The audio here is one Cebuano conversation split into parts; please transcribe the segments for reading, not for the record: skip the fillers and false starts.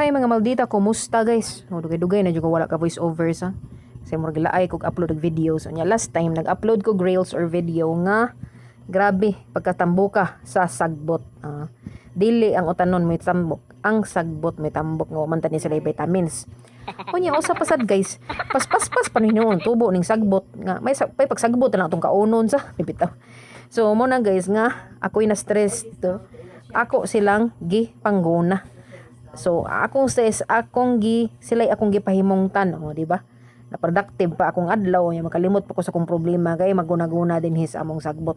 Hi, mga maldita, kumusta, guys? Oh, dugay-dugay na jud ko wala ka voice overs ha. Kasi murag laay kog upload og videos. Unya last time nag-upload ko reels or video nga grabe pagkatambuka sa sagbot. Ah, dili ang utanon may tambok, ang sagbot may tambok nga wa man tani sila vitamins. Unya usa pa sad, guys, paspaspas pa hinuon tubo ning sagbot nga may may pagsagbot na lang atong kaunon sa bitaw. So mo na, guys, nga ako'y na stress to. Ako silang gi pangguna. So, akong stress, akong gi, sila'y akong gipahimungtan, oh, di ba? Na productive pa akong adlaw, ya makalimot pa ko sa akong problema kay maguna-guna din his among sagbot.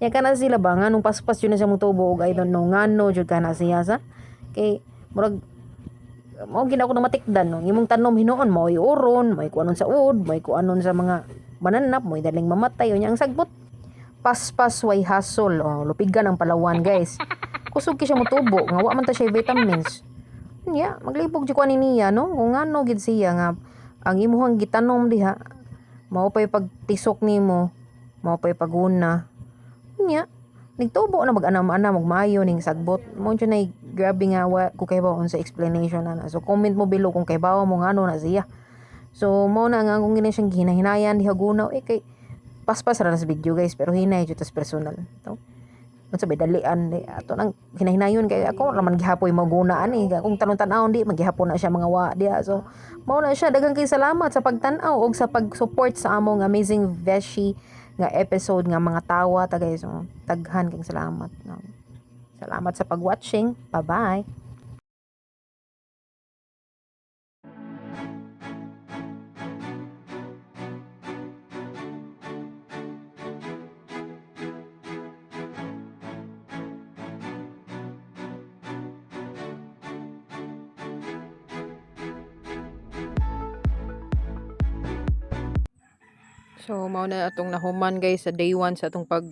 Ya kana sila ba nga nung paspas yun na siya mong tubo og I don't know ngano jud kana siya sa kay murag mao gina ako na matikdan, no. Imong tanom hinuon mao'y uron, may kuanon sa uod, may kuanon sa mga mananap, mo'y daling mamatay. Unya ang sagbot paspas, way hasol, oh, lupigan ang Palawan, guys. Kusog kay siya motubo nga wa man ta siya vitamins. Nya maglibog jud ko ani niya, no, kung ngano gid siya nga ang imuhang gitanom diha mao pay pagtisok nimo, mao pay paguna. Nya nagtubo na mag-anam-anam og maayo ning sagbot mo jud nay grabe nga wa ko kaybaw unsa explanation ana. So comment mo below kung kaybaw mo ngano na siya. So mao na nga akong gina siyang gihinahinayan diha gunaw eh kay paspas ra na sa video, guys, pero hinay jud tas personal to. Unsa bay dalian di ato nang hinahinayon kay ako ra man gihapoy maguna ani kung tanong tan-awon di maghihapon na siya mga wa diha. So mao na siya, daghang kay salamat sa pagtan-aw og sa pag-support sa among amazing Veshi nga episode nga mga tawa ta, guys. So daghan kay salamat. Salamat sa pag-watching. Bye bye. So, mao na atong nahuman, guys, sa day 1 sa atong pag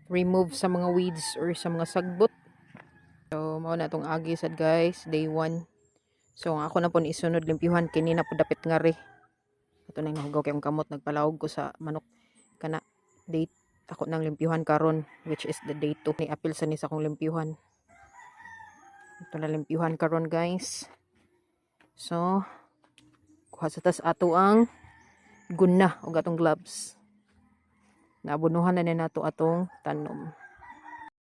remove sa mga weeds or sa mga sagbot. So, mao na atong agi sad, guys, day 1. So, ang ako na po ni isunod limpyuhan kini na po dapit nga re. Ato nang nahugaw kay akong kamot, nagpalawog ko sa manok. Kana day ako nang limpyuhan karon, which is the day 2 ni apil sa ni sa akong limpyuhan. Ito na limpyuhan karon, guys. So, kuha sa tas ato ang guna og atong gloves. Naabunuhan na ni nato atong tanom.